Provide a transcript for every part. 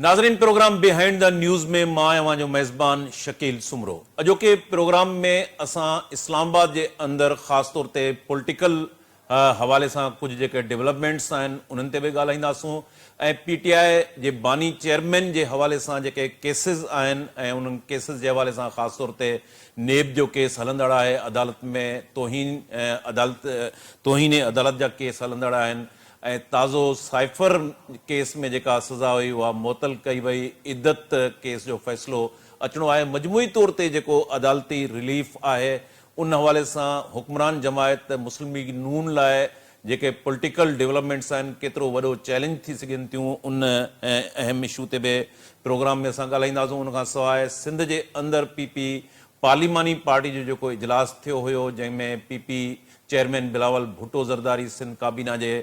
ناظرين programme behind the news ۾ مان اوهان جو ميزبان شڪيل سومرو. اڄوڪي پروگرام ۾ اسان اسلام آباد جي اندر خاص طور تي پوليٽيڪل حوالي سان ڪجهه جيڪي ڊولپمينٽس آهن انهن تي به ڳالهائينداسون ۽ پي ٽي آء جي باني چيئرمين جي حوالي سان جيڪي ڪيسز آهن ۽ انهن ڪيسز جي حوالي سان خاص طور تي نيب جو ڪيس هلندڙ آهي عدالت ۾ توهين عدالت توهين عدالت جا ڪيس هلندڙ آهن ۽ تازو سائفر ڪيس ۾ جيڪا سزا هئي اها معطل ڪئي وئي، عدت ڪيس جو فيصلو اچڻو آهي، مجموعي طور تي جيڪو عدالتي رليف آهي ان حوالي سان حڪمران جماعت مسلم ليگ نون لاء جيڪي پوليٽيڪل ڊولپمينٽس آهن ڪيترو وڏو چئلينج ٿي سگهن ٿيون ان اهم اشو تي به پروگرام ۾ اسان ڳالهائينداسون، ان کان سواء سنڌ جي اندر پي پي پارليماني پارٽي جو جيڪو اجلاس ٿيو هيو جنهن ۾ P P chairman Bilawal Bhutto Zardari Sindh ڪابينا جي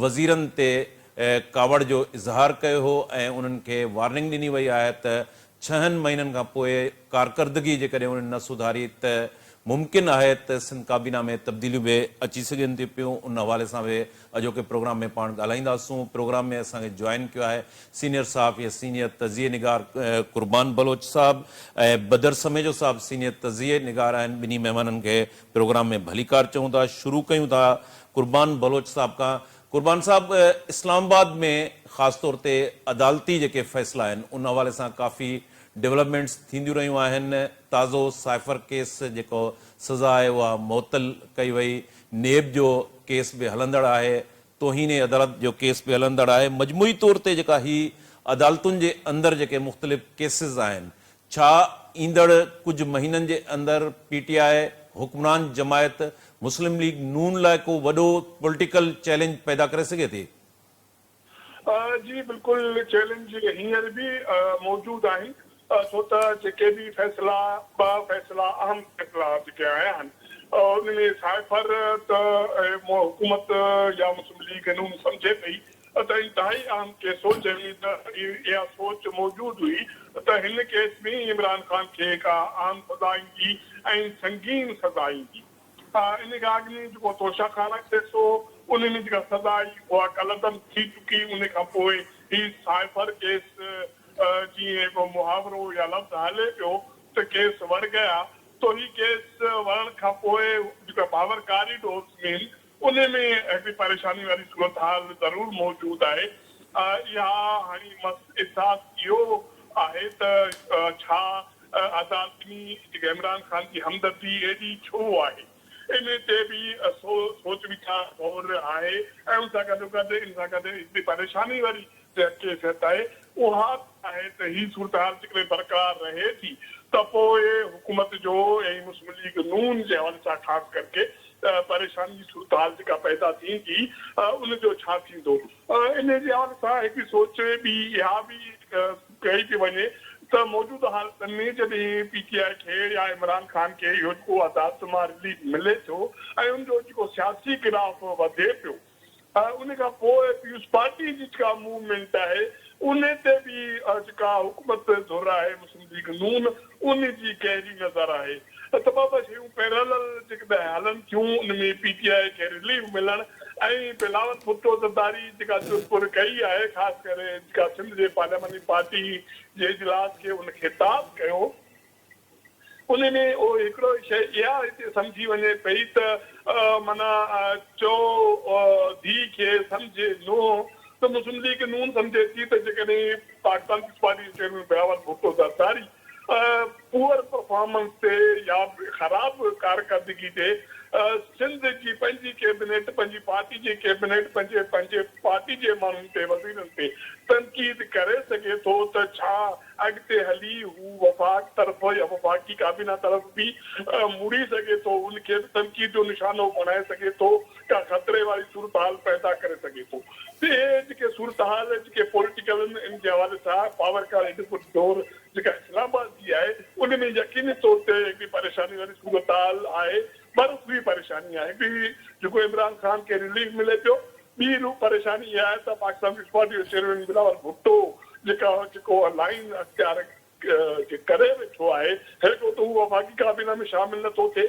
وزيرن تي ڪاوڙ جو اظهار ڪيو هو ۽ انهن کي وارننگ ڏني وئي آهي ته ڇهن مهينن کان پوء ڪارڪردگي جيڪڏهن انهن نه سڌاري ته ممڪن آهي ته سنڌ ڪابينا ۾ تبديليون به اچي سگهن ٿيون پيون ان حوالي سان به اڄوڪي پروگرام ۾ پاڻ ڳالهائينداسون. پروگرام ۾ اسان کي جوائن ڪيو آهي سينيئر صحافي ۽ سينيئر تجزيي نگار قربان بلوچ صاحب ۽ بدر سميجو صاحب سينيئر تجزيي نگار آهن. ٻنهي مهمانن کي پروگرام ۾ ڀليڪار چئون ٿا. شروع ڪيون ٿا قربان بلوچ صاحب کان. قربان صاحب اسلام آباد ۾ خاص طور تي عدالتي جيڪي فيصلا آهن ان حوالي سان ڪافي ڊولپمينٽس ٿينديون رهيون آهن. تازو سائفر ڪيس جيڪو سزا آهي اها معطل ڪئي وئي. نيب جو ڪيس به هلندڙ آهي، توهين عدالت جو ڪيس به هلندڙ آهي، مجموعي طور تي جيڪا هي عدالتن جي اندر جيڪي مختلف ڪيسز آهن، ڇا ايندڙ ڪجهه مهينن جي اندر پي ٽي آء حڪمران جماعت مسلم ليگ نون لاء ڪو وڏو پوليٽيڪل چئلينج پيدا ڪري سگهي ٿي؟ جي بلڪل چئلينج هينئر به موجود آهن ڇو ته جيڪي به فيصلا ٻه فيصلا اهم فيصلا جيڪي آيا آهن ان ۾ سائفر ته حڪومت يا مسلم ليگ نون سمجهي پئي ته انتهائي اهم ڪيس هو جنهن ۾ ته اها سوچ موجود هئي ته هن ڪيس ۾ عمران خان کي ڪا اهم سزا ايندي ۽ سنگين سزا ايندي. ان کان اڳ ۾ جيڪو توشا خانه ڪيس هو ان ۾ جيڪا سزا آئي اها ڪالعدم ٿي چڪي ان کان پوء هي سائفر ڪيس جيئن هڪ محاورو يا لفظ هلي پيو ته ڪيس وڙ گيا تو هي ڪيس وڙڻ کان پوء جيڪا پاور ڪاريڊورز ۾ ان ۾ هڪڙي پريشاني واري صورتحال ضرور موجود آهي اها هاڻي احساس اهو آهي ته ڇا عدالتي جيڪا عمران خان جي همدردي ايڏي ڇو آهي؟ ان تي به سوچ ويچار غور آهي ۽ ان سان گڏوگڏ ان سان گڏ هڪڙي پريشاني واري جيڪا ڪيفيت آهي اها به آهي ته هي صورتحال جيڪڏهن برقرار رهي ٿي ته پوء حڪومت جو ۽ مسلم ليگ نون جي حوالي سان خاص ڪرڪي پريشاني جي صورتحال جيڪا پيدا ٿيندي ان جو ڇا ٿيندو؟ ان جي حوالي سان هڪڙي سوچ ٻي اها به ڪئي پئي وڃي ته موجوده حالتن ۾ جڏهن پي ٽي آء کي يا عمران خان کي اهو جيڪو عدالت مان رليف ملي ٿو ۽ ان جو جيڪو سياسي گراف وڌي پيو ان کان پوء پيپلز پارٽي جي جيڪا موومينٽ آهي ان تي به جيڪا حڪومت ڌر آهي مسلم ليگ نون ان جي گهري نظر آهي ته ٻه ٻه شيون پيرلل جيڪڏهن هلن ٿيون ان ۾ پي ٽي آء کي رليف ملڻ ۽ بلاول ڀٽو زرداري جيڪا چرپر ڪئي آهي خاص ڪري جيڪا سنڌ جي پارلياماني پارٽي جي اجلاس کي ان خطاب ڪيو ان ۾ اهو هڪڙو شيء اها هتي سمجهي وڃي پئي ته معنيٰ چئو ڌيء کي سمجهي نونهن ته مسلم ليگ نون سمجهي ٿي ته جيڪڏهن پاڪستان پيپلز پارٽي جي chairman Bilawal Bhutto Zardari poor performance تي يا خراب ڪارڪردگي تي سنڌ جي پنهنجي ڪيبنيٽ، پنهنجي پارٽي جي ڪيبنيٽ، پنهنجي پنهنجي پارٽي جي ماڻهن تي وزيرن تي تنقيد ڪري سگهي ٿو ته ڇا اڳتي هلي هو وفاق طرف يا وفاقي ڪابينا طرف به مڙي سگهي ٿو ان کي به تنقيد جو نشانو بڻائي سگهي ٿو ڪا خطري واري صورتحال پيدا ڪري سگهي ٿو ته اهي جيڪي صورتحال جيڪي پوليٽيڪل ان جي حوالي سان پاور ڪاريڊور جيڪا اسلام آباد جي آهي ان ۾ يقيني طور تي هڪڙي پريشاني واري صورتحال آهي، ٻه رخي پريشاني آهي، هڪڙي جيڪو عمران خان کي رليف ملي پيو، ٻي رخ پريشاني اها آهي ته پاڪستان پيپلز پارٽي جو چيئرمين بلاول ڀٽو جيڪا جيڪو لائين اختيار ڪري ويٺو آهي، هڪڙو ته هو وفاقي ڪابينا ۾ شامل نه ٿو ٿئي.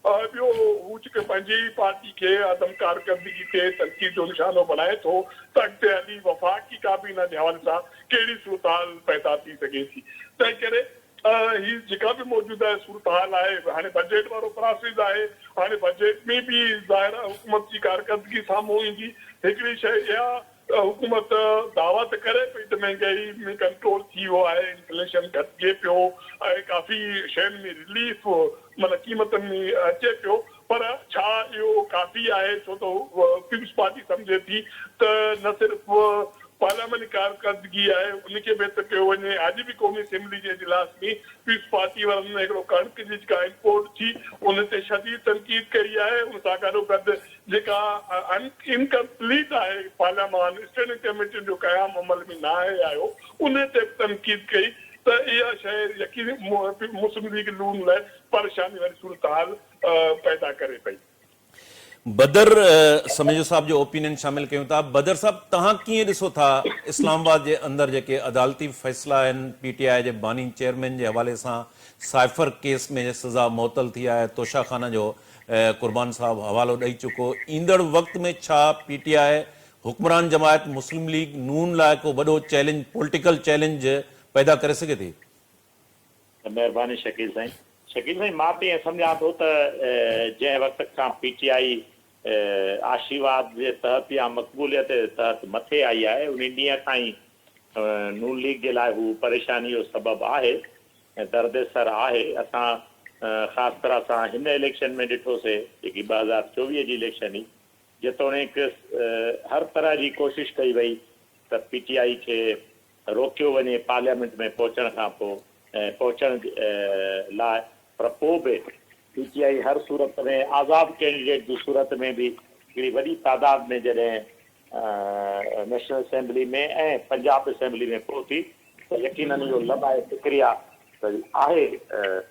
ٻيو هو جيڪي پنهنجي ئي پارٽي کي عدم ڪارڪردگي تي تنقيد جو نشانو بڻائي ٿو ته اڳتي هلي وفاقي ڪابينا جي حوالي سان ڪهڙي صورتحال پيدا ٿي سگهي ٿي. تنهن ڪري هي جيڪا به موجوده صورتحال آهي، هاڻي بجيٽ وارو پراسيس آهي، هاڻي بجيٽ ۾ به ظاهر آهي حڪومت جي ڪارڪردگي سامهون ايندي. هڪڙي شيء اها ته حڪومت دعويٰ ته ڪري پئي ته مهنگائي ۾ ڪنٽرول ٿي ويو آهي، انفليشن گهٽجي پيو ۽ ڪافي شين ۾ رليف معنيٰ قيمتن ۾ اچي پيو پر ڇا اهو ڪافي آهي ڇو ته پيپلز پارٽي سمجهي ٿي ته نه صرف پارلياماني ڪارڪردگي آهي ان کي بهتر ڪيو وڃي اڄ به قومي اسيمبلي جي اجلاس ۾ پيپلز پارٽي وارن هڪڙو ڪڻڪ جي جيڪا امپورٽ ٿي ان تي شديد تنقيد ڪئي آهي ان سان گڏوگڏ جيڪا انڪمپليٽ آهي پارليامان اسٽينڊنگ ڪميٽين جو قيام عمل ۾ ناهي آيو انهي تي به تنقيد ڪئي ته اها شيء يقيني مسلم ليگ نون لاء پريشاني واري صورتحال پيدا ڪري پئي. بدر سميجو صاحب جو اوپينين شامل ڪيون ٿا. بدر صاحب توهان ڪيئن ڏسو ٿا اسلام آباد جي اندر جيڪي عدالتي فيصلا آهن پي ٽي آء جي باني چيئرمين جي حوالي سان سائفر ڪيس ۾ سزا معطل ٿي آهي توشا خانه جو قربان صاحب حوالو ڏئي چڪو، ايندڙ وقت ۾ ڇا پي ٽي آء حڪمران جماعت مسلم ليگ نون لاء ڪو وڏو چئلينج پوليٽيڪل چئلينج پيدا ڪري سگهي ٿي؟ مهرباني شڪيل سائين. شڪيل سائين مان ته ائين سمجهان ٿو ته جنهن وقت کان پي ٽي آء آشيرواد جي تحت يا مقبوليت جي تحت مٿي آئي آهي انهي ڏينهن کان ئي نون ليگ جي لاء هو پريشاني جو سبب آهي ۽ درد سر آهي. اسان خاص طرح سان هن اليڪشن ۾ ڏٺو سي جيڪي 2024 جي اليڪشن هئي جيتوڻيڪ هر طرح جي ڪوشش ڪئي وئي ته پي ٽي آء کي روڪيو وڃي پارليامينٽ ۾ پهچڻ کان پوء پهچڻ لاء پر پوء به پي ٽي آء هر صورت ۾ آزاد ڪينڊيڊيٽ جي صورت ۾ به هڪڙي وڏي تعداد ۾ جڏهن نيشنل اسيمبلي ۾ ۽ پنجاب اسيمبلي ۾ پهتي ته يقينن اهو لمحه فڪريه ته آهي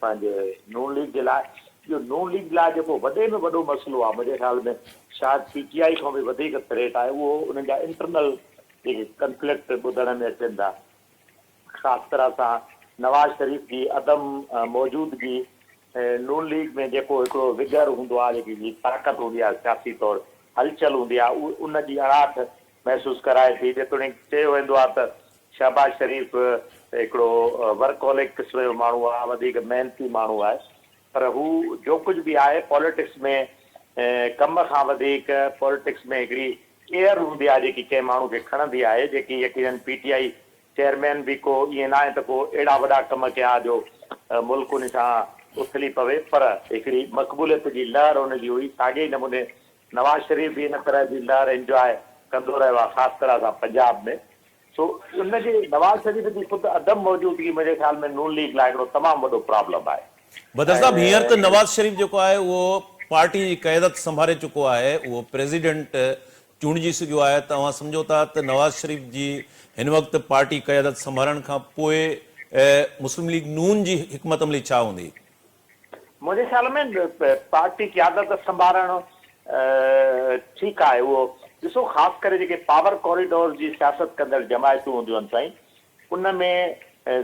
پنهنجي نون ليگ جي لاء. اهو نون ليگ لاء جيڪو وڏي ۾ وڏو مسئلو آهي منهنجي خيال ۾ شايد پي ٽي آء کان به وڌيڪ ٿريٽ آهي اهو انهن جا انٽرنل جيڪي ڪنفلڪٽ ٻڌڻ ۾ اچن ٿا خاص طرح سان نواز شريف جي عدم موجودگي نون ليگ ۾ جيڪو هڪڙو وگر هوندو آهي جيڪي طاقت هوندي آهي سياسي طور هلچل هوندي آهي ان جي اڻاٺ محسوس ڪرائي ٿي جيتوڻيڪ چيو ويندو آهي ته شهباز شريف هڪڙو ورڪهولڪ قسم جو ماڻهو آهي وڌيڪ محنتي ماڻهو آهي پر هو جو ڪجهه به آهي پاليٽڪس ۾ ڪم کان وڌيڪ پاليٽڪس ۾ هڪڙي ايئر هوندي آهي جيڪي ڪنهن ماڻهو کي کڻندي آهي جيڪي يقينن پي ٽي I chairman به ڪو ائين ناهي ته ڪو اهڙا وڏا ڪم ڪيا جو ملڪ ان سان اٿلي پوي پر هڪڙي مقبوليت جي لهر ان جي هئي ساڳئي ئي نموني نواز شريف به ان طرح جي لهر انجواء ڪندو رهيو آهي خاص طرح سان پنجاب ۾ سو ان جي نواز شريف جي خود عدم موجودگي منهنجي خيال ۾ نون ليگ لاء هڪڙو تمام وڏو پرابلم آهي. بدر صاحب هينئر ته نواز شريف جيڪو آهي اهو پارٽي جي قيادت سنڀاري چڪو آهي اهو پريزيڊنٽ چونڊجي سگهيو آهي ته اوهان سمجهو ٿا ته نواز شريف جي هن وقت پارٽي قيادت سنڀارڻ کان پوء مسلم ليگ نون جي حڪمت عملي ڇا هوندي؟ منهنجي خيال ۾ پارٽي قيادت سنڀارڻ ٺيڪ آهي اهو ڏسو خاص ڪري جيڪي پاور ڪوريڊورز جي سياست ڪندڙ جماعتون هونديون آهن سائين ان ۾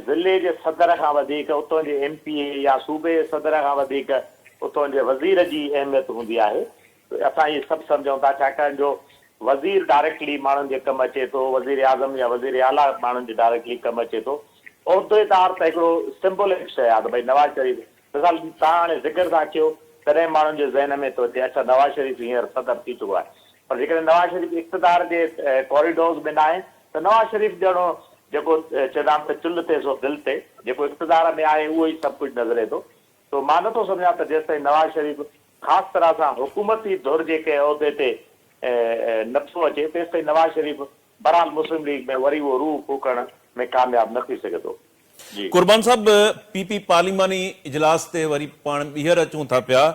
ضلعي جي صدر کان وڌيڪ اتان جي ايم پي اي يا صوبي جي صدر کان وڌيڪ اتان جي وزير جي اهميت هوندي آهي اسان اهي سڀ سمجهون ٿا ڇاڪاڻ جو وزير ڊائريڪٽلي ماڻهن جي ڪم اچي ٿو وزير اعظم يا وزير اعليٰ ماڻهن جي ڊائريڪٽلي ڪم اچي ٿو عهديدار ته هڪڙو سمبولڪ شيء آهي ته ڀئي نواز شريف مثال توهان هاڻي ذڪر ٿا ڪيو تڏهن ماڻهن جي ذهن ۾ ٿو اچي اڇا نواز شريف هينئر صدر ٿي چڪو آهي پر جيڪڏهن نواز شريف اقتدار جي ڪوريڊورز ۾ ناهي ته نواز شريف ڄڻو جيڪو چوندا آهن ته چلهه تي سو دل تي جيڪو اقتدار ۾ آهي اهو ئي سڀ ڪجهه نظري ٿو سو مان نٿو سمجهان ته جيستائين نواز شريف خاص طرح سان حڪومتي ڌر جي ڪنهن عهدي تي نٿو اچي تيستائين نواز شريف بھرحال مسلم ليگ ۾ وري اهو روح ڦوڪڻ ۾ ڪامياب نه ٿي سگهي ٿو. جي. قربان صاحب پي پي پارليماني اجلاس تي وري پاڻ ٻيهر اچون ٿا پيا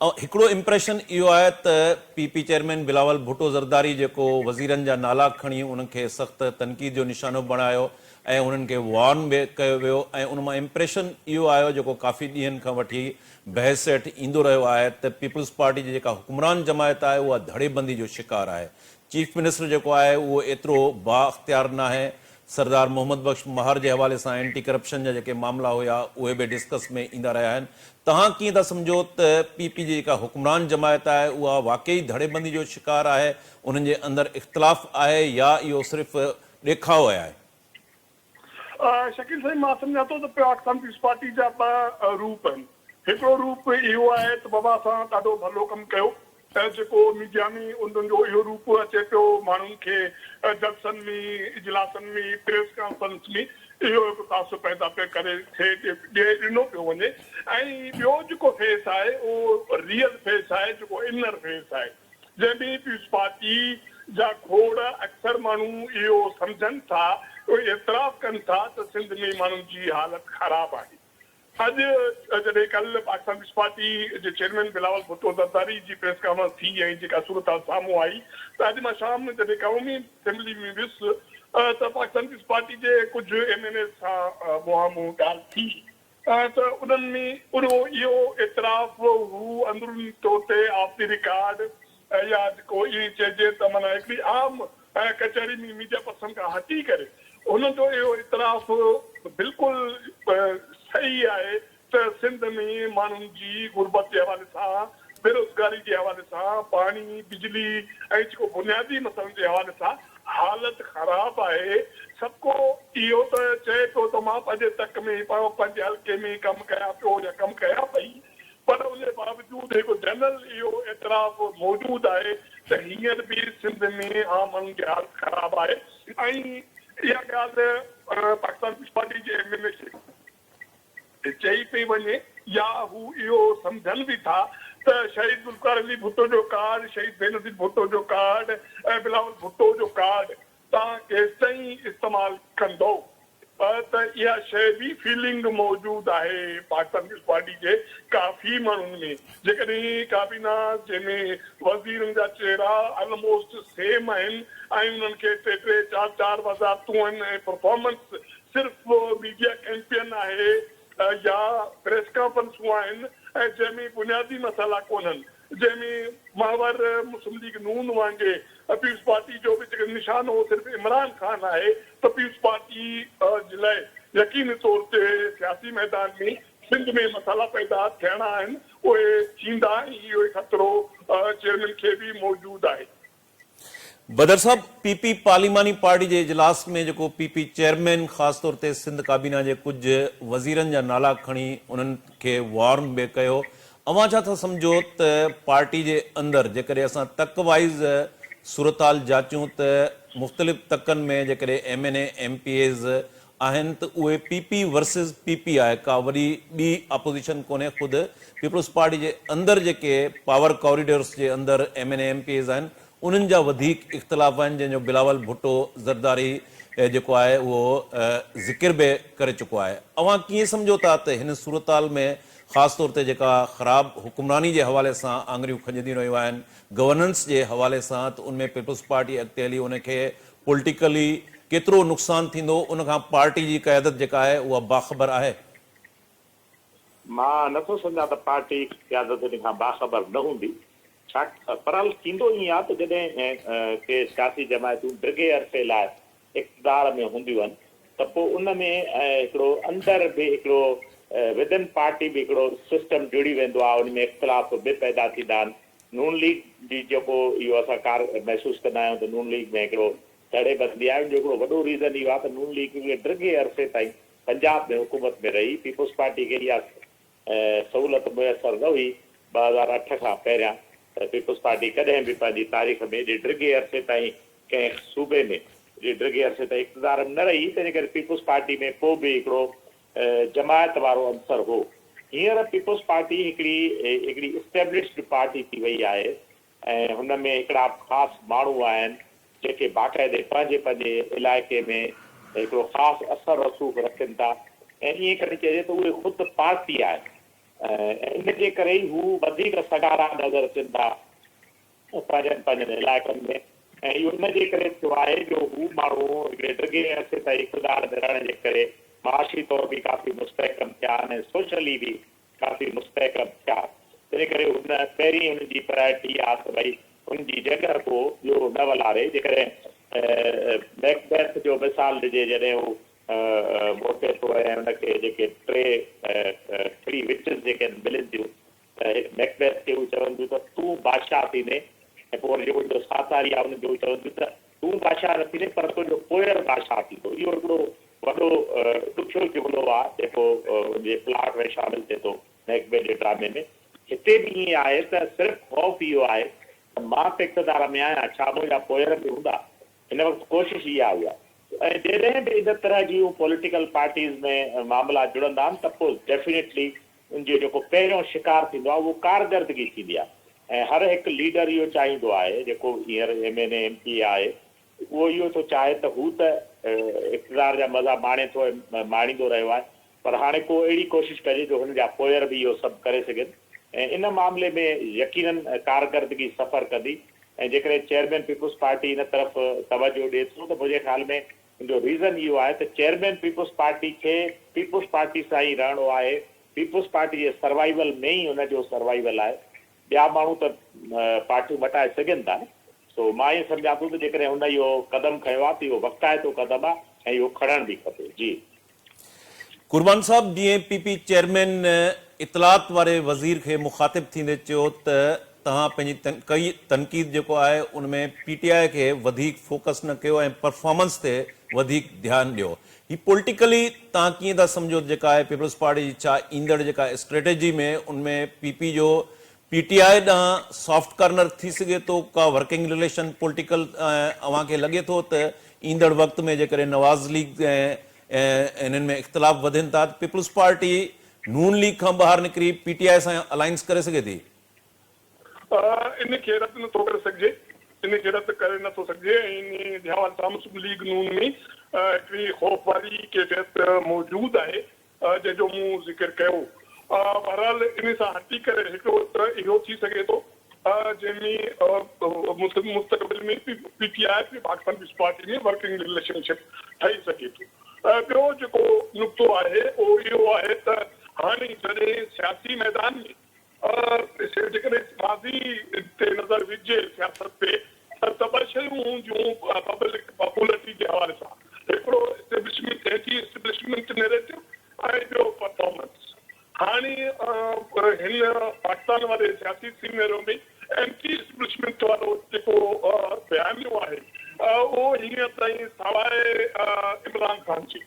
هڪڙو امپريشن اهو آهي ته P P chairman Bilawal Bhutto Zardari جيڪو وزيرن جا نالا کڻي انهن کي سخت تنقيد جو نشانو بڻايو ۽ انهن کي وارن به ڪيو ويو ۽ ان مان امپريشن اهو آيو جيڪو ڪافي ڏينهن کان وٺي بحث هيٺ ايندو رهيو آهي ته پيپلز پارٽي جي جيڪا حڪمران جماعت آهي اها ڌڙي بندي جو شڪار آهي چيف منسٽر جيڪو آهي اهو ايترو بااختيار ناهي. سردار محمد بخش مهر جي حوالي سان اينٽي ڪرپشن جا جيڪي معاملا هيا اهي به ڊسڪس ۾ ايندا رهيا آهن. توهان ڪيئن ٿا سمجهو ته پي پي جي جيڪا حڪمران جماعت آهي اها واقعي ڌڙيبندي جو شڪار آهي، انهن جي اندر اختلاف آهي يا اهو صرف ڏيکاء آهي؟ شڪيل سائين مان سمجهان ٿو ته پاڪستان پيپلز پارٽي جا ٻه روپ آهن. هڪڙو روپ اهو آهي ته بابا اسان ڏاڍو ڀلو ڪم ڪيو ۽ جيڪو ميڊيا ۾ انهن جو اهو روپ اچي پيو ماڻهن کي جلسن ۾ اجلاسن ۾ پريس ڪانفرنس ۾ اهو هڪ تاثر پيدا پيو ڪري ٿئي ڏنو پيو وڃي ۽ ٻيو جيڪو فيس آهي اهو ريئل فيس آهي جيڪو انر فيس آهي جنهن ۾ پيپلز پارٽي جا کوڙ اڪثر ماڻهو اهو سمجهن ٿا اهو اعتراف ڪن ٿا ته سنڌ ۾ ماڻهن جي حالت خراب آهي. اڄ جڏهن ڪالهه پاڪستان پيپلز پارٽي جي چيئرمين بلاول ڀٽو زرداري جي پريس ڪانفرنس ٿي ۽ جيڪا صورتحال سامهون آئي ته اڄ مان شام جڏهن قومي اسيمبلي ۾ ويس ته پاڪستان پيپلز پارٽي جي ڪجهه ايم اين ايز سان منهان منهن ڳالهه ٿي ته انهن ۾ اهو اهو اعتراف هو اندروني طور تي آف the record يا جيڪو ائين چئجي ته معنيٰ هڪڙي عام ڪچهري ۾ ميڊيا پرسن کان هٽي ڪري هن جو اهو اعتراف بلڪل صحيح آهي ته سنڌ ۾ ماڻهن جي غربت جي حوالي سان، بيروزگاري جي حوالي سان، پاڻي، بجلي ۽ جيڪو بنيادي مسئلن جي حوالي سان حالت خراب آهي. سڀ ڪو اهو ته چئي پيو ته مان پنهنجي تڪ ۾ پنهنجي حلقي ۾ ڪم ڪيان پيو يا ڪم ڪيان پئي پر ان جي باوجود هڪ جنرل اهو اعتراف موجود آهي ته هينئر به سنڌ ۾ عام ماڻهن جي حالت خراب آهي ۽ اها ڳالهه پاڪستان پيپلز پارٽي جي ايم اين اي کي چئي پئي وڃي يا هو اهو سمجهن به ٿا ته شهيد ذوالفقار علي ڀٽو جو ڪارڊ، شهيد بينظير ڀٽو جو ڪارڊ ۽ بلاول ڀٽو جو ڪارڊ توهان ڪيستائين استعمال ڪندؤ ته اها شيء به فيلنگ موجود آهي پاڪستان پيپلز پارٽي جي ڪافي ماڻهن ۾ جيڪڏهن ڪابينا جنهن ۾ وزيرن جا چهرا الموسٽ سيم آهن ۽ انهن کي ٽي ٽي چار چار وزارتون آهن ۽ پرفارمنس صرف ميڊيا ڪيمپين آهي يا پريس ڪانفرنسون آهن ۽ جنهن ۾ بنيادي مسئلا ڪونهن جنهن ۾ محور مسلم ليگ نون وانگي پيپلز پارٽي جو به جيڪڏهن نشانو صرف عمران خان آهي ته پيپلز پارٽي جي لاء يقيني طور تي سياسي ميدان ۾ سنڌ ۾ مسئلا پيدا ٿيڻا آهن اهي ٿيندا ۽ اهو ئي خطرو چيئرمين کي به موجود آهي. بدر صاحب پي پي پارليماني پارٽي جي اجلاس ۾ جيڪو پي پي چيئرمين خاص طور تي سنڌ ڪابينا جي ڪجهه وزيرن جا نالا کڻي انهن کي وارن به ڪيو اوهان ڇا ٿا سمجهو ته پارٽي جي اندر جيڪڏهن اسان تڪ وائيز صورتحال جاچيون ته مختلف تڪن ۾ جيڪڏهن M N A M P As آهن ته اهي P P versus P P آهي ڪا وڏي ٻي اپوزيشن ڪونهي خود پيپلز پارٽي جي اندر جيڪي پاور ڪاريڊورس جي اندر M N A M P As آهن انهن جا وڌيڪ اختلاف آهن جنهن جو بلاول ڀٽو زرداري جيڪو آهي اهو ذڪر به ڪري چڪو آهي اوهان ڪيئن سمجهو ٿا ته هن صورتحال ۾ خاص طور تي جيڪا خراب حڪمراني جي حوالي سان آڱريون کنجنديون رهيون آهن گورننس جي حوالي سان ته ان ۾ پيپلز پارٽي اڳتي هلي ان کي پوليٽيڪلي ڪيترو نقصان ٿيندو ان کان پارٽي جي قيادت جيڪا آهي اها باخبر آهي؟ مان نه ٿو سمجهان ته پارٽي قيادت ان کان باخبر نه هوندي. ڇا پرحال ٿيندو ائين آهي ته جڏهن ڪي سياسي جماعتون ڊگهي عرصي لاء اقتدار ۾ هونديون آهن ته پوء ان ۾ هڪڙو اندر به هڪڙو ودن پارٽي به هڪڙو سسٽم جڙي ويندو آهي ان ۾ اختلاف به پيدا ٿيندا آهن نون ليگ جي جيڪو اهو اسان ڪار محسوس ڪندا آهيون ته نون ليگ ۾ هڪڙو ڌڙي بندي آهي ان جو هڪڙو وڏو ريزن اهو آهي ته نون ليگ هڪڙي ڊگهي عرصي تائين پنجاب ۾ حڪومت ۾ رهي پيپلز پارٽي کي اها سهولت ميسر نه هئي 2008 کان پهريان ته پيپلز پارٽي ڪڏهن به پنهنجي تاريخ ۾ ايڏي ڊگهي عرصي تائين ڪنهن صوبي ۾ ايڏي ڊگهي عرصي تائين اقتدار ۾ نه رهي تنهن ڪري پيپلز پارٽي ۾ پوء به هڪڙو جماعت وارو عنصر هو. هينئر پيپلز پارٽي هڪڙي هڪڙي اسٽيبلشڊ پارٽي ٿي وئي آهي ۽ هن ۾ هڪڙا خاص ماڻهو آهن جيڪي باقاعدي پنهنجي پنهنجي علائقي ۾ هڪڙو خاص اثر رسوخ رکن ٿا ۽ ائين کڻي چئجي ته اهي خود پارٽي آهن ۽ ان جي ڪري ئي هو وڌيڪ سگهارا نظر اچن ٿا. پنهنجن پنهنجن علائقن ۾ ۽ اهو ان جي ڪري ٿيو آهي جو هو ماڻهو هڪڙي ڊگهي عرصي تائين اقتدار ۾ رهڻ جي ڪري معاشي طور به ڪافي مستحڪم ٿيا آهن ۽ سوشلي به ڪافي مستحڪم ٿيا تنهن ڪري هن پهرين هن جي پرائرٽي اها ته ڀئي هن جي جڳهه ڪو ٻيو نه ولاري جيڪڏهن ميڪبيٿ جو مثال ڏجي جڏهن هو موٽي ٿو ۽ ان کي جيڪي ٽي ٿري وچز جيڪي آهن ملن ٿيون ته ميڪبيٿ کي هو چون ٿيون ته تون بادشاهه ٿيندين ۽ پوء وري جيڪو ان جو ساٿاري آهي ان کي هو چون ٿيون ته تون بادشاهه نه ٿيندين پر تنهنجو پوئر بادشاهه ٿيندو. اهو هڪڙو وڏو ڏکيو جملو آهي جيڪو ان جي پلاٽ ۾ شامل ٿئي ٿو ميڪبيٿ جي ڊرامي ۾. هتي به ائين آهي ته صرف خوف اهو آهي ته مان ته اقتدار ۾ آهيان ڇا منهنجا پوئر به هوندا؟ هن وقت ڪوشش اها ئي آهي ۽ جڏهن به ان طرح جون پوليٽيڪل پارٽيز ۾ معاملا جڙندا آهن ته پوء ڊيفينيٽلي ان جو جيڪو پهريون شڪار ٿيندو آهي اهو ڪارگردگي ٿيندي آهي ۽ هر هڪ ليڊر اهو چاهيندو آهي جيڪو هينئر ايم اين اي ايم پي اي آهي اهو اهو ٿو چاهي ته هو ته اقتدار جا مزا ماڻي ٿو ۽ ماڻيندو رهيو آهي پر هاڻي ڪو اهڙي ڪوشش ڪجي جو هن جا پوئر به اهو سڀ ڪري سگهن ۽ ان معاملي ۾ يقينن ڪارڪردگي سفر ڪندي ۽ جيڪڏهن چيئرمين پيپلز پارٽي ان طرف توجهه ڏئي ٿو ته منهنجي خيال ۾ ان جو ريزن اهو آهي ته چيئرمين پيپلز پارٽي کي پيپلز پارٽي سان ئي رهڻو آهي، پيپلز پارٽي جي سروائيول ۾ ئي ان جو سروائيول آهي، ٻيا ماڻهو ته پارٽيون مٽائي سگهن ٿا نه، سو مان ائين سمجهان ٿو ته جيڪڏهن هن اهو قدم کنيو آهي ته اهو وقتائتو قدم آهي ۽ اهو کڻڻ به کپي. جي. قربان صاحب جيئن پي پي چيئرمين اطلاعات واري وزير کي مخاطب ٿيندي چيو ته توهان پنهنجي تنقيد جيڪو آهي ان ۾ پي ٽي آء کي وڌيڪ فوڪس نه ڪيو ۽ پرفارمنس تي وڌيڪ ڌيان ڏيو هي پوليٽيڪلي توهان ڪيئن ٿا سمجهو ته جيڪا آهي پيپلز پارٽي جي ڇا ايندڙ جيڪا اسٽريٽجي ۾ ان ۾ پي پي جو پي ٽي آء ڏانهن سافٽ ڪارنر ٿي سگهي ٿو، ڪا ورڪنگ رليشن پوليٽيڪل اوهان کي لڳي ٿو ته ايندڙ وقت ۾ جيڪڏهن نواز ليگ ۽ انهن ۾ اختلاف وڌن ٿا ته پيپلز پارٽي نون ليگ کان ٻاهر نڪري پي ٽي آء سان الائنس ڪري سگهي ٿي؟ ان کي رد نٿو ڪري سگهجي، ان کي رد ڪري نٿو سگهجي ۽ انهي جي حوالي سان مسلم ليگ نون ۾ هڪڙي خوف واري ڪيفيت موجود آهي جنهن جو مون ذڪر ڪيو. بهرحال انهي سان هٽي ڪري هڪڙو ته اهو ٿي سگهي ٿو جنهن ۾ مستقبل ۾ P T I ۽ Pakistan peoples party ۾ working relationship ٺهي سگهي ٿو. ٻيو جيڪو نقطو آهي اهو اهو آهي ته هاڻي جڏهن سياسي ميدان ۾ جيڪڏهن ماضي تي نظر وجهجي سياست تي ته ٻه شيون هونديون پبلڪ پاپولرٽي جي حوالي سان هڪڙو اسٽيبلشمينٽ اينٽي اسٽيبلشمينٽ نيريٽو ۽ ٻيو پرفارمنس. هاڻي هن پاڪستان واري سياسي سينيريو ۾ اينٽي اسٽيبلشمينٽ وارو جيڪو بيانيو آهي اهو هينئر تائين سواء عمران خان جي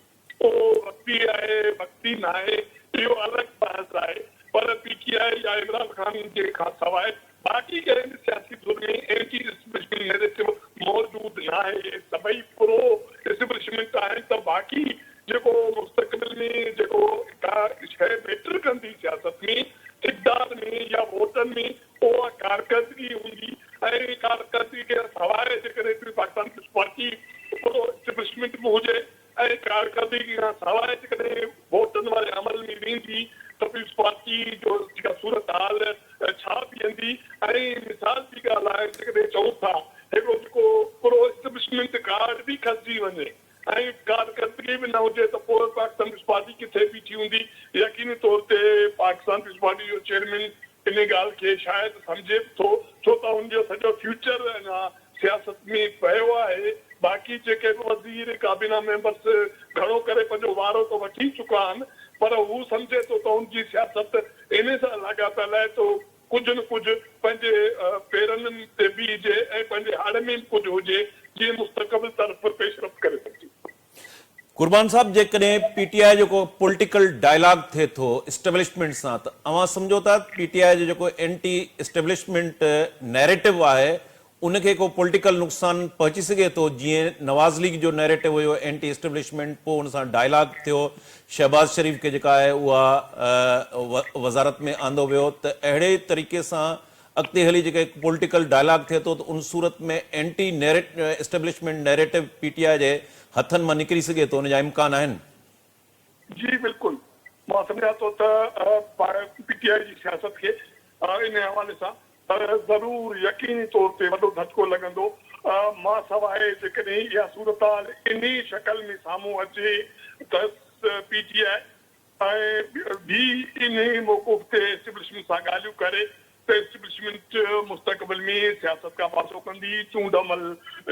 اهو وقتي آهي وقتي ناهي اهو الڳ بحث آهي پر پي ٽي آء يا عمران خان جي کان سواء باقي ڪنهن به سياسي ڌر ۾ اينٽي اسٽيبلشمينٽ نيريٽو موجود ناهي سڀئي پرو اسٽيبلشمينٽ آهن ته باقي جيڪو مستقبل ۾ جيڪو ڪا شيء ميٽر ڪندي سياست ۾ اقدار ۾ يا ووٽن ۾ اها ڪارڪردگي هوندي ۽ ڪارڪردگي کان سواء جيڪڏهن Pakistan peoples party pro establishment به هجي ۽ ڪارڪردگي کان سواء جيڪڏهن ووٽن واري عمل ۾ ويندي ته پيپلز پارٽي جو جيڪا صورتحال ڇا بيهندي ۽ مثال جي ڳالهه آهي جيڪڏهن چئون ٿا هڪڙو جيڪو پرو اسٽيبلشمينٽ ڪارڊ به کسجي وڃي ۽ ڪارڪردگي به نه هجي ته پوء پاڪستان پيپلز پارٽي ڪٿي بيٺي هوندي يقيني طور تي پاڪستان پيپلز پارٽي جو چيئرمين انهي ڳالهه کي شايد سمجهي به ٿو ڇو ته هن جو سڄو فيوچر اڃا سياست ۾ پيو آهي، باقي جيڪي به وزير، ڪابينا ميمبرس گهڻو ڪري پنهنجو وارو ته وٺي چڪا آهن پر هو سمجهي ٿو ته هن جي سياست انهي سان لاڳاپيل آهي ته ڪجهه نه ڪجهه پنهنجي پيرن تي بيهجي ۽ پنهنجي هڙ ۾ به ڪجهه هجي جيئن مستقبل طرف پيش رفت ڪري سگهجي. قربان صاحب جيڪڏهن پي ٽي آء جو ڪو پوليٽيڪل ڊائلاگ ٿئي ٿو اسٽيبلشمينٽ سان ته اوهان سمجهو ٿا پي ٽي آء جو جيڪو اينٽي اسٽيبلشمينٽ نيريٽو آهي ان کي ڪو پوليٽيڪل نقصان پهچي سگهي ٿو جيئن نواز ليگ جو نيريٽو هيو اينٽي اسٽيبلشمينٽ پوء ان سان ڊائلاگ ٿيو شهباز شريف کي جيڪا آهي اها وزارت ۾ آندو ويو ته اهڙي طريقي سان اڳتي هلي جيڪڏهن پوليٽيڪل ڊائلاگ ٿئي ٿو ته ان صورت ۾ anti establishment narrative P T I جي هٿن مان نڪري سگهي ٿو ان جا امڪان آهن؟ جي بلڪل مان سمجهان ٿو ته پي ٽي آء جي سياست کي ان حوالي سان ضرور يقيني طور تي وڏو ڌچڪو لڳندو مان سواء جيڪڏهن اها صورتحال انهي شڪل ۾ سامهون اچي ته پي ٽي آء ۽ به انهي موقف تي اسٽيبلشمينٽ سان ڳالهيون ڪري ته اسٽيبلشمينٽ مستقبل ۾ سياست کان پاسو ڪندي، چونڊ عمل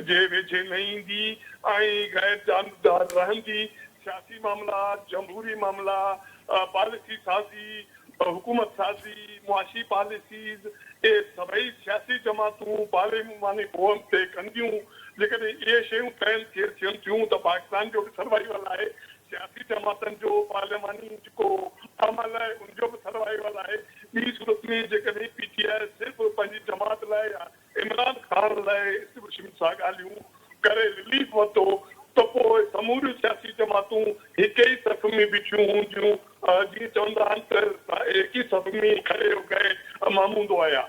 جي ويجهي نه ايندي ۽ غير جانبدار رهندي، سياسي معاملا، جمهوري معاملا، پاليسي سازي، حڪومت سازي، معاشي پاليسيز، اهي سڀئي سياسي جماعتون پارلياماني فورم تي ڪنديون. جيڪڏهن اهي شيون طئي ٿين ٿيون ته پاڪستان جو به سروائيول آهي، سياسي جماعتن جو پارلياماني جيڪو عمل آهي ان جو به سروائيول آهي. ٻي صورت ۾ جيڪڏهن پي ٽي آء صرف پنهنجي جماعت لاء يا عمران خان لاء اسٽيبلشمينٽ سان ڳالهيون ڪري رليف ورتو ته پوء سموريون سياسي جماعتون هڪ ئي صف ۾ بيٺيون هونديون، جيئن چوندا آهن ته هڪ ئي صف ۾ کڙي هو گئي ماموندو آيا.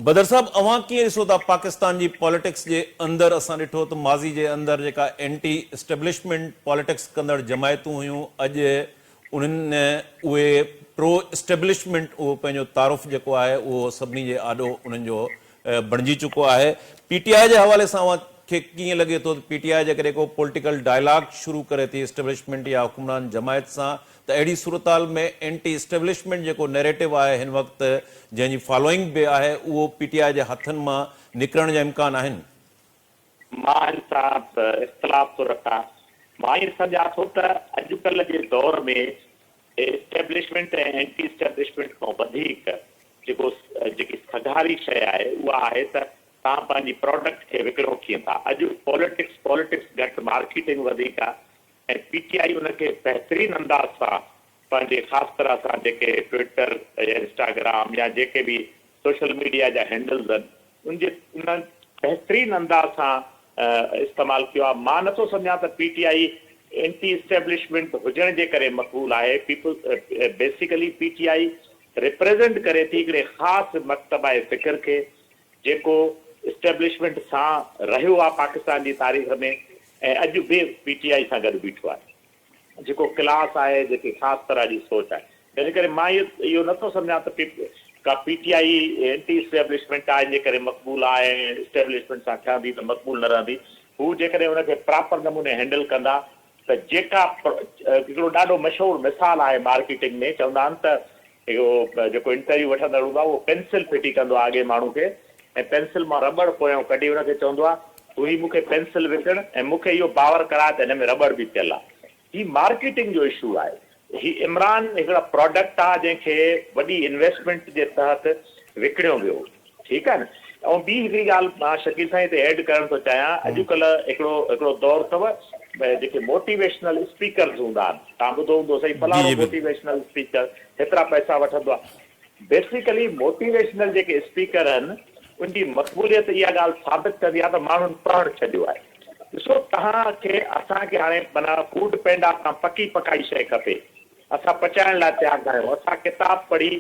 بدر صاحب اوهان ڪيئن ڏسو ٿا پاڪستان جي پاليٽڪس جي اندر اسان ڏٺو ته ماضي جي اندر جيڪا اينٽي اسٽيبلشمينٽ پاليٽڪس ڪندڙ جماعتون هيون اڄ انهن اهي پرو اسٽيبلشمينٽ اهو پنهنجو تعارف جيڪو آهي اهو سڀني جي آڏو انهن جو بڻجي چڪو آهي. پي ٽي آء جي حوالي سان اوهان کي ڪيئن لڳي ٿو ته پي ٽي آء جيڪڏهن ڪو پوليٽيڪل ڊائلاگ شروع ڪري ٿي اسٽيبلشمينٽ يا حڪمران جماعت سان ته اهڙي صورتحال ۾ اينٽي اسٽيبلشمينٽ جيڪو نيريٽو آهي هن وقت جنهن جي فالوئنگ به آهي اهو پي ٽي آء جي هٿن مان نڪرڻ جا امڪان آهن؟ مان هن سان اختلاف ٿو رکان. مان ائين سمجهان ٿو ته اڄڪلهه جي دور ۾ اسٽيبلشمينٽ ۽ اينٽي اسٽيبلشمينٽ کان وڌيڪ جيڪو جيڪي سگهاري شيء آهي اها آهي ته توهان پنهنجي پراڊڪٽ کي وڪڻو ڪيئن ٿا. اڄ پوليٽڪس پوليٽڪس گهٽ مارڪيٽنگ وڌيڪ آهي ۽ پي ٽي آء ان کي بهترين انداز سان پنهنجي خاص طرح سان جيڪي ٽوئٽر يا انسٽاگرام يا جيڪي به سوشل ميڊيا جا هينڊلز آهن ان جي ان بهترين انداز سان استعمال ڪيو آهي. مان نٿو سمجهان ته P T I anti establishment هجڻ جي ڪري مقبول آهي. People basically P T I represent ڪري ٿي هڪڙي خاص مڪتبه فڪر کي جيڪو اسٽيبلشمينٽ سان رهيو آهي پاڪستان جي تاريخ ۾ ۽ اڄ به پي ٽي آء سان گڏ بيٺو آهي. جيڪو ڪلاس آهي، جيڪي خاص طرح جي سوچ آهي. تنهن ڪري مان اهو نه ٿو سمجهان ته ڪا پي ٽي آء اينٽي اسٽيبلشمينٽ آهي ان جي ڪري مقبول آهي ۽ اسٽيبلشمينٽ سان ٺهندي ته مقبول نه رهندي. هو جيڪڏهن ان کي پراپر نموني هينڊل ڪندا ته جيڪا هڪڙو ڏاڍو مشهور مثال آهي مارڪيٽنگ ۾ چوندا آهن ته اهو جيڪو انٽرويو وٺندڙ هوندو آهي اهو پينسل ڦٽي ڪندو آهي اڳئين ماڻهو کي ۽ پينسل مان رٻڙ پويان ڪڍي ان کي چوندو آهي تون هي مون کي پينسل وڪڻ ۽ مون کي اهو باور ڪراء ته هن ۾ رٻڙ به پيل آهي. هي مارڪيٽنگ جو اشو آهي. هي عمران هڪڙا پراڊڪٽ آهي جنهن کي وڏي انويسٽمينٽ جي تحت وڪڻيو ويو. ٺيڪ آهي نه. ۽ ٻي هڪڙي ڳالهه مان شڪيل سائين هتي ايڊ ڪرڻ ٿو چاهيان اڄڪلهه هڪڙو هڪڙو دور اٿو جيڪي موٽيويشنل اسپيڪرز هوندا آهن توهان ٻڌو هوندو سائين فلاڻو موٽيويشنل اسپيڪر هيترا پئسا وٺندو آهي بيسيڪلي موٽيويشنل جيڪي اسپيڪر آهن ان جي مقبوليت اها ڳالهه ثابت ڪندي آهي ته ماڻهن پڙهڻ ڇڏيو آهي ڏسو توهان کي اسان کي هاڻي معنيٰ فوڊ پينڊا تان پڪي پڪائي شيء کپي اسان پچائڻ لاء تيار ناهيون اسان ڪتاب پڙهي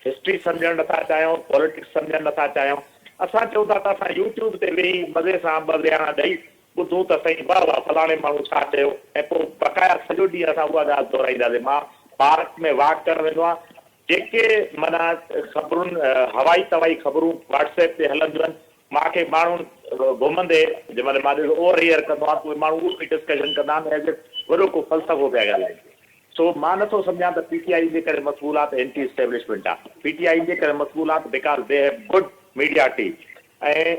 هسٽري سمجهڻ نٿا چاهيون، پوليٽڪس سمجهڻ نٿا چاهيون. اسان چئون ٿا ته اسان يوٽيوب تي ويهي مزي سان ٻه ويهاڻا ڏئي ٻڌون ته سائين واهه واهه فلاڻي ماڻهو ڇا چيو ۽ پوء بقايا سڄو ڏينهن اسان اها ڳالهه دهرائينداسين. مان پارڪ ۾ واڪ ڪرڻ ويندو آهيان، جيڪي معنيٰ خبرون هوائي توائي خبرون واٽس ايپ تي هلنديون آهن، مان کي ماڻهو گهمندي جنهن مهل مان ڏسو اوور هيئر ڪندو آهيان ته اهي ماڻهو اهو ئي ڊسڪشن ڪندا آهن ايز if وڏو ڪو فلسفو پيا ڳالهائين. سو مان نه ٿو سمجهان ته پي ٽي آء ان جي ڪري مقبول آ ته اينٽي اسٽيبلشمينٽ آ. پي ٽي آء ان جي ڪري مقبول آ ته because the have good media team ۽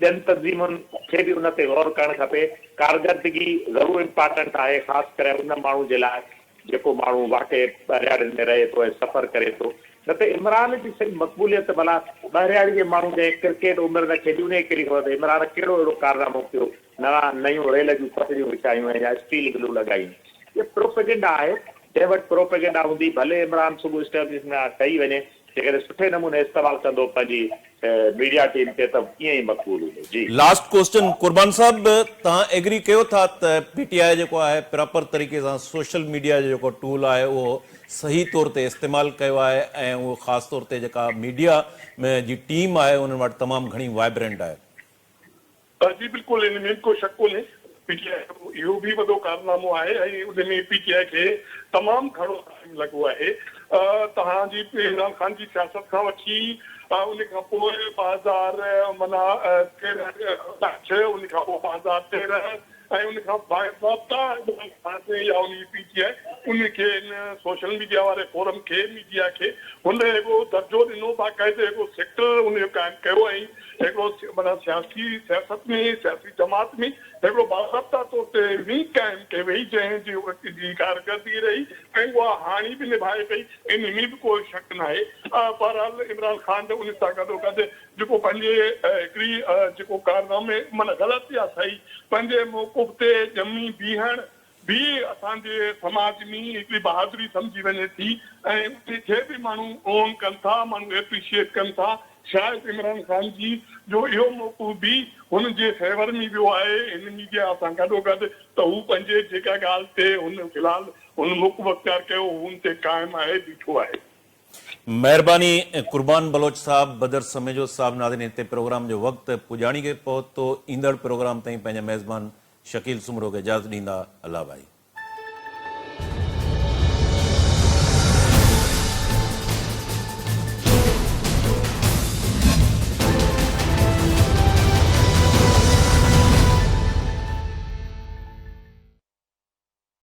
ٻين تنظيمن کي به ان تي غور ڪرڻ کپي. ڪارگردگي ضرور امپارٽنٽ آهي خاص ڪري ان ماڻهو جي لاء جيڪو ماڻهو واقعي ٻهرياڙين ۾ رهي ٿو ۽ سفر ڪري ٿو نه ته عمران جي سڄي مقبوليت ڀلا ٻهرياڙي جي ماڻهو جنهن ڪرڪيٽ عمر نه کيڏي انهي کي ڪهڙي خبر ته عمران ڪهڙو اهڙو ڪارنامو ڪيو نوان نيون ريل جون پٽڙيون وڇايون ۽ يا اسٽيل ملون لڳايون. اهي پروپيگنڊا آهي. جنهن وٽ پروپيگنڊا هوندي ڀلي عمران صبح اسٽيبلشمينٽ سان ٺهي وڃي جيڪڏهن سٺي نموني استعمال ڪندو پنهنجي ميڊيا ٽيم کي ته ائين ئي مقبول هوندو. جي. لاسٽ ڪوسچن قربان صاحب توهان ايگري ڪيو ٿا ته پي ٽي آء جيڪو آهي پراپر طريقي سان سوشل ميڊيا جو جيڪو ٽول آهي اهو صحيح طور تي استعمال ڪيو آهي ۽ اهو خاص طور تي جيڪا ميڊيا جي ٽيم آهي انهن وٽ تمام گهڻي وائبرنٽ آهي. جي بلڪل ان ۾ ڪو شڪ ڪونهي پي ٽي آء جو اهو به وڏو ڪارنامو آهي ۽ ان ۾ پي ٽي آء کي تمام گهڻو ٽائيم لڳو آهي توهان جي عمران خان جي سياست کان وٺي ان کان پوء 2000 معنيٰ 13 ڇهه ان کان پوء 2013. ۽ ان کان باضابطا عمران خان يا ان جي پي ٽي آء ان کي ان سوشل ميڊيا واري فورم کي ميڊيا کي هن هڪڙو درجو ڏنو باقاعدي هڪڙو سيڪٽر ان جو قائم ڪيو ۽ هڪڙو معنيٰ سياسي سياست ۾ سياسي جماعت ۾ هڪڙو باضابطا طور تي ونگ قائم ڪئي وئي جنهن جي جي ڪارڪردگي رهي ۽ اها هاڻي به نڀائي پئي ان ۾ به ڪو شڪ ناهي بهرحال عمران خان ته ان سان گڏوگڏ جيڪو پنهنجي هڪڙي جيڪو ڪارنامي معنيٰ غلط يا صحيح پنهنجي موقف تي ڄمي بيهڻ به اسان جي سماج ۾ هڪڙي بهادري سمجهي وڃي ٿي ۽ ان کي به ماڻهو اون ڪن ٿا ماڻهو ايپريشيئيٽ ڪن ٿا شايد عمران خان جي جو اهو موقف به هن جي فيور ۾ ويو آهي هن ميڊيا سان گڏوگڏ ته هو پنهنجي جيڪا ڳالهه تي هن في الحال هن موقف اختيار ڪيو هو ان تي قائم آهي بيٺو آهي. مهرباني قربان بلوچ صاحب بدر سميجو صاحب ناظرين هتي پروگرام جو وقت پڄاڻي کي پهتو ايندڙ پروگرام تائين پنهنجي ميزبان شڪيل سومرو کي اجازت ڏيندا الله ڀائي.